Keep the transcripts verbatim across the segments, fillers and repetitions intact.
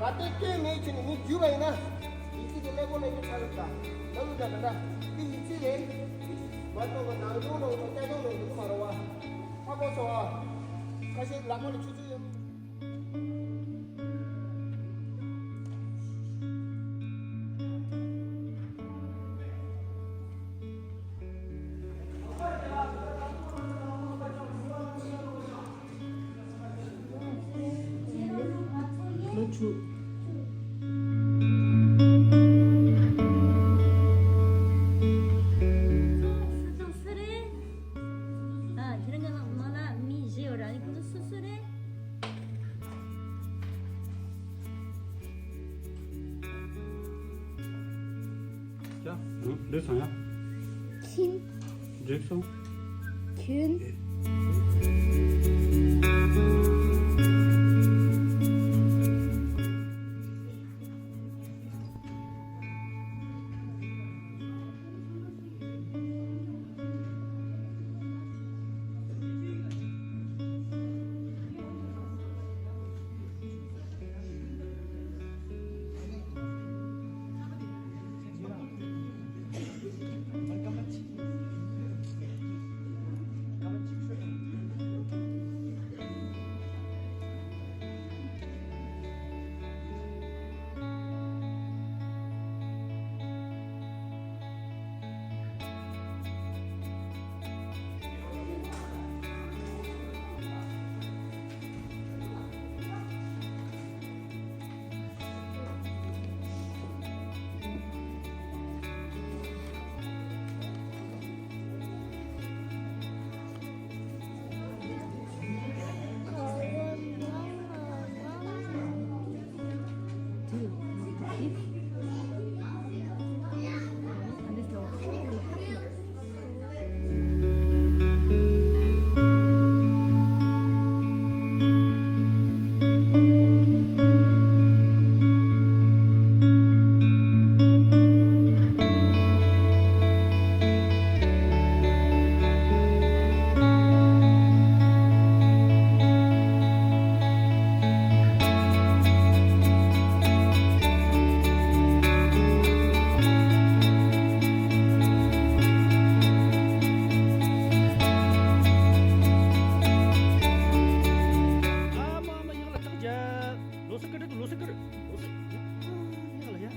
ད་ལྟའི་སྐད་མེད་ཕྱིན་ནས་མི་བརྒྱུད་པ་ཡིན་ན། ཡིག་ཚིག་དེ་ཀླད་ཀོར་ལ་ཡོད་ཚར་ལ་ད་ལྟ་ལ་ལུགས་དང་འདྲ་འདྲ་འདི་ཡིག་ཚིག་རེད། མ་གཏོགས་པ་ནང་སྦྱོང་འདྲ་བོ་དང་སྐྱ་སྦྱོང་འདྲ་བོ་འདུག་མ་རེད་བ། ཧ་གོ་སོང་ཨ། ཁ་ཤས་ལག་པ་ལ་ཆུ་ཚོད་ཡོད། ལོ་དྲུག་སུ་དང་སུ་རེད། ཨ། དེ་རིང་གི་མ་ལ་མི་བཞི་ཡོད་ར། ཁོ་ཚོ་སུ་སུ་རེད། ཡ། འགྲིག་སོང་ཡ། ཁྱིམ། འགྲིག་སོང་། ཁྱོད། ཨ་མ་ཨ་མ། ཡག་ལ་ཐག་རྒྱག་ལོ་སི་ཀི་རེད། ལོ་སི་ཀི་རེད། ལོ་སི། ཡག་ལ་ཡ། ཡ།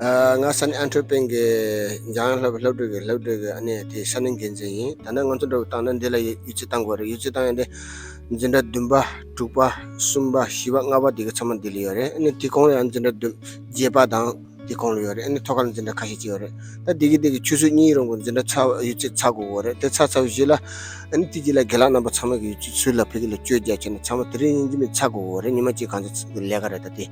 ཨ། ང་ས་གནས་ཨན་ཊི་ཝེ་པན་གྱི་འཇམ་དབྱངས་བསླབ་བསླབ་གྲྭའི་གི་སློབ་གྲྭའི་གི་ཨ་ནི་དེ་ས་གནས་འགན་འཛིན་ཡིན། ད་ནི་ང་ཚོ་འདྲ་བོ་བཏང་ན་འདི་ལ་ཡི་ཡིག་ཚིག་བཏང་དགོས་རེད། ཡིག་ཚིག་བཏང་ཡ་དེ་འཛིན་གྲྭ་བདུན་པ། དྲུག་པ། གསུམ་པ། བཞི་པ། ལྔ་པ་དེ་གི་ཚང་མ་འདི་ལ་ཡོད་རེད། ཨ་ནི་དེ་གོང་ལ་ཡང་འཛིན་གྲྭ་བདུན། བརྒྱད་པ་དང་། དེ་གོང་ལ་ཡོད་རེད། ཨ་ནི་ཐོག་ཁ་ལ་འཛིན་གྲྭ་ཁ་ཤས་ཅིག་ཡོད་རེད། ད་དེ་གི་དེ་གི་ཆུ་ཚོད་གཉིས་རིང་པོ་འཛིན་གྲྭ་ཚར་ཡོད་ཚད་ཚར་དགོས་ཀྱི་ཡོད་རེད། དེ་ཚར་ཚར་བའི་རྗེས་ལ་ཨ་ནི་དེ་རྗེས་ལ་རྒན་ལགས་རྣམ་པ་ཚང་མ་གི་ཡོད་ཚད་ཚུར་ལ་ཕ་གི་ལ་བཅོས་རྒྱག་བྱས་ནས་ཚང་མ་དེ་རིང་ཡིན་གཅིག་མིན་གཅིག་ཚར་དགོས་ཀྱི་ཡོད་རེད། ཉི་མ་གཅིག་གང་ཚོད་ལས་ཀ་རེད། ད་དེ་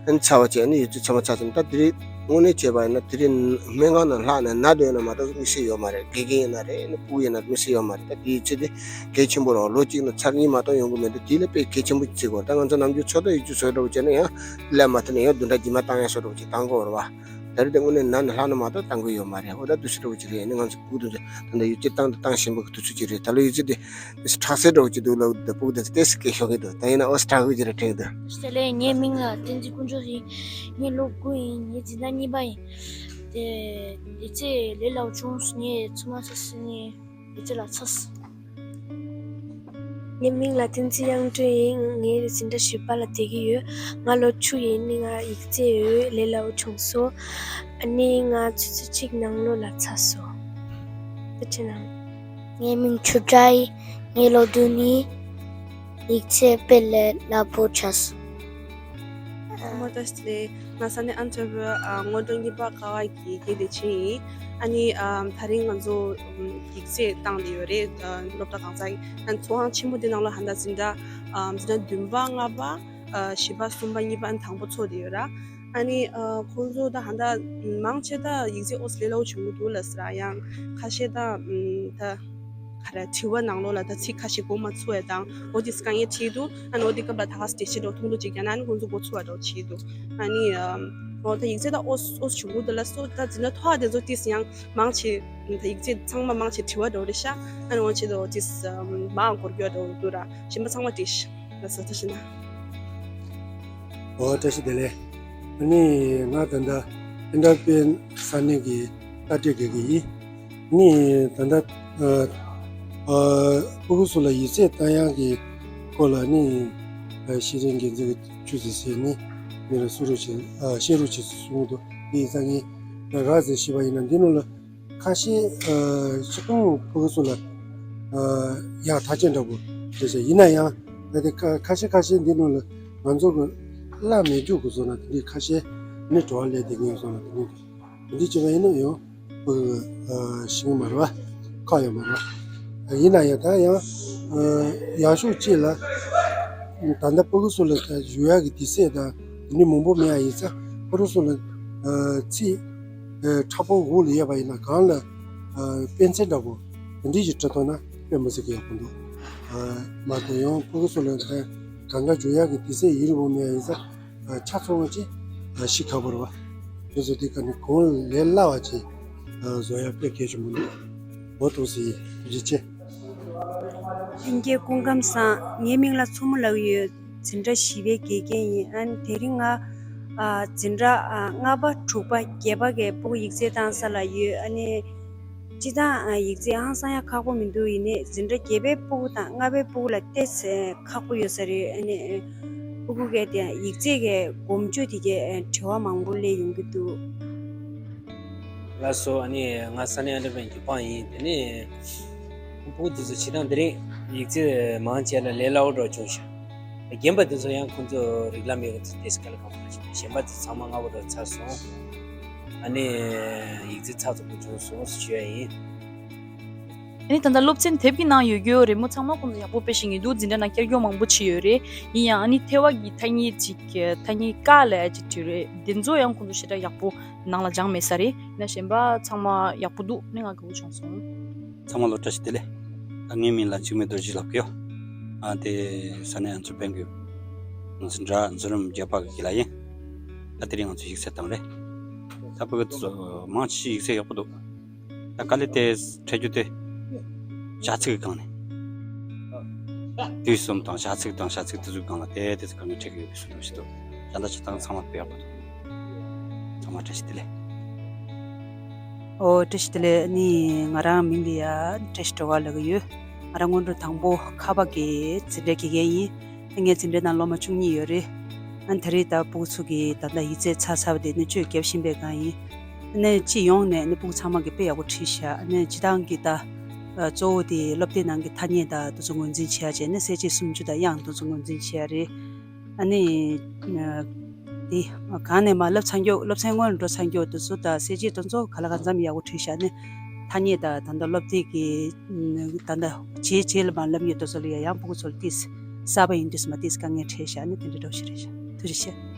ཨ་ནི་ཚར་བ་བྱས་ཨ་ནི་ཡོད་ཚད་ཚང་མ་ཚར་ཚར་ནས་ད་དེ་རིང་དངོས་གནས་བྱས་པ་ཡིན་ན་དེ་རིང་སྨན་ཁང་ནང་ལྷག་ནས་ན་སྡོད་ན་མ་གཏོགས་དམིགས་བསལ་ཡོད་མ་རེད། དགེ་རྒན་ཡིན་ན་རེད། ཨ་ནི་སྤུ་གུ་ཡིན་ན་དམིགས་བསལ་ཡོད་མ་རེད། ད་དེ་ཡོད་ཚད་དེ་གལ་ཆེན་པོ་རེད། ལོ་གཅིག་ནང་ཚར་གཉིས་མ་གཏོགས་ཡོང་གི་མེད་འདུག་དེ་ལ་དཔེ་གལ་ཆེན་པོ་བརྩི་དགོས་རེད། ད་ང་ཚོ་ནམ་རྒྱུན་ཚོགས་འདུ་ཡོད་ཚད་དགོས་རེད། ད་ང་ཚོ་ནམ་རྒྱུན་ཚོགས་འདུ་ཡོད་ཚད་ཚོགས་འདྲ་པོ་བྱས་ན་ཡང་། ལས་མ་ཐོན་ན་ཡང་བདུན་ཕྲག་རྗེས་མ་བཏང་ཡ་བཟོ་འདྲ་པོ་ཅིག་བཏང་དགོས་རེད་བ། ད་རེས་དེ་དངོས་གནས་ན་ནས་ལྷག་ན་མ་གཏོགས་བཏང་གི་ཡོད་མ་རེད། འོ་ད་དུས་ཚོད་འདྲ་པོ་ཅིག་རེད། ཨ་ནི་ང་ཚོ་སྤུ་གུ་དེ་ཚོ་ད་ལྟ་ཡོད་ཚད་བཏང་དང་བཏང་བཞིན་པའི་དུས་ཚོད་ཅིག་རེད། ད་ལོ་ཡོད་ཚད་དེ་དེ་ཚོ་ཁྲག་ཟས་འདྲ་པོ་ཅིག་འདུག་ལབ་འདུག་སྤུ་གུ་དེ་ཚོ་ཏོག་ཙམ་སྐད་ཤོར་གི་འདུག་ད་ཡིན་ན་འོ་ཙམ་དྲག་གི་ཅིག་རེད་དྲན་གི་འདུག་དེ་ལས་ངའི་མིང་ལ་བསྟན་འཛིན་དཀོན་མཆོག་ཡིན། ངའི་ལོ་དགུ་ཡིན། ངའི་འཛིན་གྲྭ་གཉིས་པ་ཡིན། དེ་ཡོད་ཚད་ལས་སླ་པོ་བྱུང་སོང་། ངས་ཚོད་མ་ཚོད་སོང་། ངས་ཡོད་ཚད་ལ་ཚོད་སོང་། ངའི་མིང་ལ་བསྟན་འཛིན་དབྱངས་སྒྲོན་ཡིན། ངའི་འཛིན་གྲྭ་བཞི་པ་ལ་བསྡད་ཀྱི་ཡོད། ང་ལོ་བཅུ་ཡིན། ང་ཡིག་ཚད་ཡོད། ལས་སླ་པོ་བྱུང་སོང་། ཨ་ནི་ང་ཆུ་ཚོད་གཅིག་ནང་ལོགས་ལ་ཚར་སོང་། ད་ཁྱེད་རང་། ངའི་མིང་ཆུ་སྒྲ་ཡིན། ངའི་ལོ་བདུན་ཡིན། ཡིག་ཚད་དཔེ་ལས་སླ་པོ་ཆགས་སོང་། ཚང་མ་བཀྲ་ཤིས་བདེ་ལེགས། ང་ས་གནས་ཨན་ཐོར་པ་སྔོན་འགྲོ་གཉིས་པ་ཀ་བ་གི་དགེ་ལས་བྱེད་ཡིན། ཨ་ནི་ཨ་ད་རིང་ང་ཚོ་ཡིག་ཚད་བཏང་བསྡད་ཡོད་རེད། སློབ་གྲྭ་གང་ཟག་གི་ཨ་ནི་ཚོགས་ཁང་ཆེན་པོ་འདི་ནང་ལ་ད་ལྟ་འཛིན་གྲྭ་ཨ་འཛིན་གྲྭ་བདུན་པ་ལྔ་པ་ཨ་བཞི་པ་གསུམ་པ་གཉིས་པ་ཨ་ནི་དང་པོ་ཚོགས་བསྡད་ཡོད་ར། ཨ་ནི་ཨ་ཁོང་ཚོ་ད་ད་ལྟ་མང་ཆེ་ད་ཡིག་ཚད་ཨོ་ཙི་ལས་སླ་པོ་བྱུང་གི་འདུག་ལབ་ཟེར་ར། ཡང་ཁ་ཤས་ད་ཨམ་ད་ག་རེ་དྲི་བ་ནང་ལོགས་ལ་ད་ཚིག་ཁ་ཤས་གོ་མ་ཚོར་བ་དང་། འོ་དེ་དཀའ་ངལ་འཕྲད་འདུག་ཨ་ནི་འོ་དེ་སྐབས་ལ་ད་ག་སེ་འགྲེལ་བཤད་འདྲ་པོ་ཐུང་ཐུང་ཅིག་བརྒྱབ་ན་ཨ་ནི་ཁོང་ཚོ་གོ་ཚོར་བ་འདྲ་པོ་བྱེད་འདུག་ཨ་ནི་ཨམ་འོ་ད་ཡིག་ཚད་ད་ཨོ་ཙི་ཨོ་ཙི་བྱུང་གི་འདུག་ལབ་སོང་། ད་འཛིན་གྲྭ་མཐོ་བ་དེ་ཚོ་ཏོག་ཙམ་ཡང་མང་ཆེ་ད་ཡིག་ཚད་ཚང་མ་མང་ཆེ་དྲི་བ་འདྲ་པོ་རེད་ཤག་ཨ་ནི་འོ་ཆེད་དུ་ཨོ་ཙི་ཨམ་མང་གོ་རྒྱུ་འདྲ་པོ་འདུག་ར། གཞན་པ་ཚང་མ་འགྲིག་ཤག་ལགས་སོ། བཀྲ་ཤིས་བདེ་ལེགས། ཨོ་བཀྲ་ཤིས་བདེ་ལེགས། ཨ་ནི་ང་ད་ལྟ་ཨན་ཌར་པེན་ས་གནས་ཀྱི་ལྟ་བགྲེས་དགེ་རྒན་ཡིན། ཨ་ནི་ད་ལྟ་ཨ་ཨ་སྤུ་གུ་ཚོ་ལ་ཡིག་ཚད་བཏང་ཡག་གི་སྐོར་ལ་ཨ་ནི་ཨ་ཤེས་ཡོན་འགན་འཛིན་གྱི་ཆུ་ཚོད་ཟེར་ནི་མི་ལ་སུ་རུ་ཆེ་ཨ་ཤེས་རུ་ཆེ་གསུང་གི་འདུག་དེ་ཡིན་ཙང་ངས་རགས་ཙམ་ཤེས་པ་ཡིན་ན་འདི་ནང་ལ་ཁ་ཤས་ཨ་ཆིག་སྟོང་ཕྲུ་གུ་ཚོ་ལ་ཨ་ཡག་ཐག་ཆོད་འདྲ་པོ་རེད་ཤག་ཡིན་ན་ཡང་ད་ལྟ་ཁ་ཁ་ཤས་ཁ་ཤས་འདི་ནང་ལ་ང་ཚོ་གི་བརླག་མེད་རྒྱུ་གི་བཟོ་ན་དེ་འདྲའི་ཁ་ཤས་ནི་བྲོ་བ་ལས་དེ་ངས་བཟོ་ན་དེ་འདྲའི་དེ་འདྲའི་བྱས་པ་ཡིན་ན་ཡང་ཕྲུ་གུ་ཨ་ཤེས་ཀྱི་མ་རེད་བ། ཁག་ཡོད་མ་རེད་བ། ཡིན་ན་ཡང་ད་ཡང་ཨ་ཡག་ཤོས་གཅིག་ལ་ད་ལྟ་ཕྲུ་གུ་ཚོ་ལ་ད་ཞུ་ཡག་གི་དུས་ཚོད་དང་དེ་འདྲའི་མང་པོ་མེད་ཡ་ཡིན་ཙང་ཕྲུ་གུ་ཚོ་ལ་ཨ་ཚིག་ཨ་མཁྲེགས་པོ་འོག་ལ་ཡོད་པ་ཡིན་ན་གང་ལ་ཨ་དཔེ་མཚོན་འདྲ་པོ་དེ་འདྲའི་ཞིག་སྤྲད་ཐུབ་ན་དཔེ་མི་སྲིད་ཀྱི་ཡག་པོ་འདུག་ཨ་མ་གཏོགས་ཡང་ཕྲུ་གུ་ཚོ་ལ་ད་གང་ག་འཇུག་ཡག་གི་དུས་ཚོད་ཡིན་རུང་མེད་ཡ་ཡིན་ཙང་ཨ་ཆ་ཚང་བ་ཅིག་ཨ་ཤེས་ཁག་པོ་རེད་བ། དེ་ཚོ་དེ་ག་ནས་གང་ལས་སླ་བ་ཅིག་ཨ་བཟོ་ཡག་དཔེ་གལ་ཆེན་པོ་འདུག་འོ་ཐུགས་རྗེ་ཆེ། ལྷན་རྒྱས་སྐུ་ཁམས་བཟང་། ངའི་མིང་ལ་མཚོ་མོ་ལབ་ཡོད། འཛིན་གྲྭ་བཞི་པའི་དགེ་རྒན་ཡིན། ཨ་ནི་དེ་རིང་ང་ཨ་འཛིན་གྲྭ་ཨ་ལྔ་པ་དྲུག་པ་བརྒྱད་པ་གི་སྤུ་གུ་ཡིག་ཚད་བཏང་ས་ལ་ཡོད། ཨ་ནི་སྤྱིར་བཏང་ཨ་ཡིག་ཚད་ཧང་སང་ཡ་ཁག་པོ་མི་འདུག་ཡིན་ནའི་འཛིན་གྲྭ་བརྒྱད་པའི་སྤུ་གུ་དང་ལྔ་པའི་སྤུ་གུ་ལ་ཏོག་ཙམ་ཁག་པོ་ཡོད་ས་རེད། ཨ་ནི་སྤུ་གུ་གི་དེ་ཡིག་ཚད་ཀྱི་གོམས་སྤྱོད་དེ་གའི་དྲི་བ་མང་པོ་སླེབས་ཡོང་གི་འདུག་ལགས་སོ། ཨ་ནི་ང་ས་གནས་ཨན་ཌར་པེན་གྱི་པང་ཡིན། དེ་ནས་ཕྲུ་གུ་དེ་ཚོ་བྱེད་སྟངས་དེ་རིང་ཡིག་ཚད་མང་ཆེ་ལ་ལས་སླ་པོ་འདྲ་བྱུང་ཤག་རྒན་པ་དེ་ཚོ་ཡང་ཁོང་ཚོ་རིགས་ལམ་ཡོད་པ་ཚོ་ཏོག་ཙམ་དཀའ་ལས་ཁག་པོ་འདྲ་བྱུང་། གཞན་པ་ཚོ་ཚང་མ་སྔ་པོ་འདྲ་ཚར་སོང་། ཨ་ནི་ཡིག་ཚད་ཚགས་ཚུད་པོ་བྱུང་སོང་ཞུ་ཡ་ཡིན། ཨ་ནི་ད་ལྟ་སློབ་ཚན་དེབ་ཀྱི་ནང་ཡོད་རྒྱུ་རི་མོ་ཚང་མ་ཁོང་ཚོ་ཡག་པོ་དཔེ་ཤེས་ཀྱི་འདུག་འཛིན་གྲྭ་ནང་བསྐྱར་སྦྱོང་མང་པོ་བྱས་ཡོད་རེད། ཡིན་ཡང་ཨ་ནི་ཐེ་བ་གི་ཐ་སྙད་ཅིག་ཐ་སྙད་ཀ་ལ་ཅིག་བྲིས་རེད། འདི་ཚོ་ཡང་ཁོང་ཚོ་ཞེ་དྲག་ཡག་པོ་ནང་ལ་སྦྱངས་མེད་ས་རེད། ཡིན་ན་གཞན་པ་ཚང་མ་ཡག་པོ་འདུག་ནི་ང་དགའ་པོ་བྱུང་སོང་། ཚང་མ་ལ་བཀྲ་ཤིས་བདེ་ལེགས། ད་ངའི་མིང་ལ་འཇིགས་མེད་རྡོ་རྗེ་ལབ་ཀྱི་ཡོད། ཨ་དེ་ས་གནས་ཨན་ཐོར་པན་གྱི་འཛིན་གྲྭ་འཛིན་རིམ་བརྒྱད་པ་གི་དགེ་ལགས་ཡིན། ད་དེ་རིང་ང་ཚོ་ཡིག་ཚད་བཏང་རེད། ད་ཕྲུ་གུ་ཚོ་མང་ཆེ་ཡིག་ཚད་ཡག་པོ་འདུག་ད་དཀའ་ལས་དེ་འཕྲད་རྒྱུ་དེ་བྱ་ཚིག་གི་སྒང་ནས། དུས་གསུམ་དང་བྱ་ཚིག་དང་བྱ་ཚིག་དེ་ཚོའི་སྒང་ལ་དེ་དེ་ཚོ་དཀའ་ངལ་འཕྲད་ཀྱི་ཡོད་པའི་བཟོ་འདྲ་ཞིག་འདུག་ད་ལྟ་བྱེད་སྟངས་ཚང་མ་དཔེ་ཡག་པོ་འདུག་ཚང་མ་བཀྲ་ཤིས་བདེ་ལེགས། ཨོ་བཀྲ་ཤིས་བདེ་ལེགས། ནི་ང་རང་མིང་ལ་ཡ་བཀྲ་ཤིས་སྒྲོལ་དཀར་ལབ་ཀྱི་ཡོད། ང་རང་སྔོན་འགྲོ་དང་པོ་ཁ་པ་གི་འཛིན་གྲྭའི་དགེ་རྒན་ཡིན། ངའི་འཛིན་གྲྭའི་ནང་སློབ་མ་བཅུ་གཉིས་ཡོད་རེད། ཨ་ནི་ད་རེས་ད་ཕྲུ་གུ་ཚོ་གིས་ད་ལྟ་ཡིག་ཚད་ཚར་ཚར་བ་དེ་ནི་བཅོས་རྒྱབ་བཞིན་པའི་སྒང་ཡིན། ཨ་ནི་སྤྱི་ཡོངས་ནས་ནི་ཕྲུ་གུ་ཚང་མ་གིས་དཔེ་ཡག་པོ་ཁྲིད་ཤག་ཨ་ནི་སྤྱིར་བཏང་གི་ད་ཨ་གཙོ་བོ་དེ་སློབ་དེབ་ནང་གི་ཐ་སྙད་ད་དེ་ཚོ་ངོས་འཛིན་བྱེད་ཡ་བྱས་ནས་གསལ་བྱེད་སུམ་ཅུ་དང་དབྱངས་དེ་ཚོ་ངོས་འཛིན་བྱེད་ཡ་རེད། ཨ་ནི་ཨ་ དེ་གང་ནས་མ་བསླབ་ཚར་མཁན། སློབ་ཚན་སྔོན་ལ་འགྲོ་ཚར་མཁན་དེ་ཚོ་དང་གསལ་བྱེད་དེ་ཚོ་ག་ལ་གང་འཚམ་ཡག་པོ་བྲིས་བཞག་ནས། ཐ་སྙད་དང་ད་ལྟ་སློབ་དེབ་ཀྱི་ད་ལྟ་རྗེས་རྗེས་ལ་མ་བསླབ་མཁན་དེ་ཚོ་ལ་ཡང་ཡང་ཕྲུ་གུ་ཚོ་ལ་ཏིས་གསར་པ་ཡིན་དུས་མ་ཏིས་དཀའ་ངལ་འཕྲད་བཞག་ནས་དེ་འདྲ་འདྲ་བོ་ཞིག་རེད་བཞག། ཐུགས་རྗེ་ཆེ།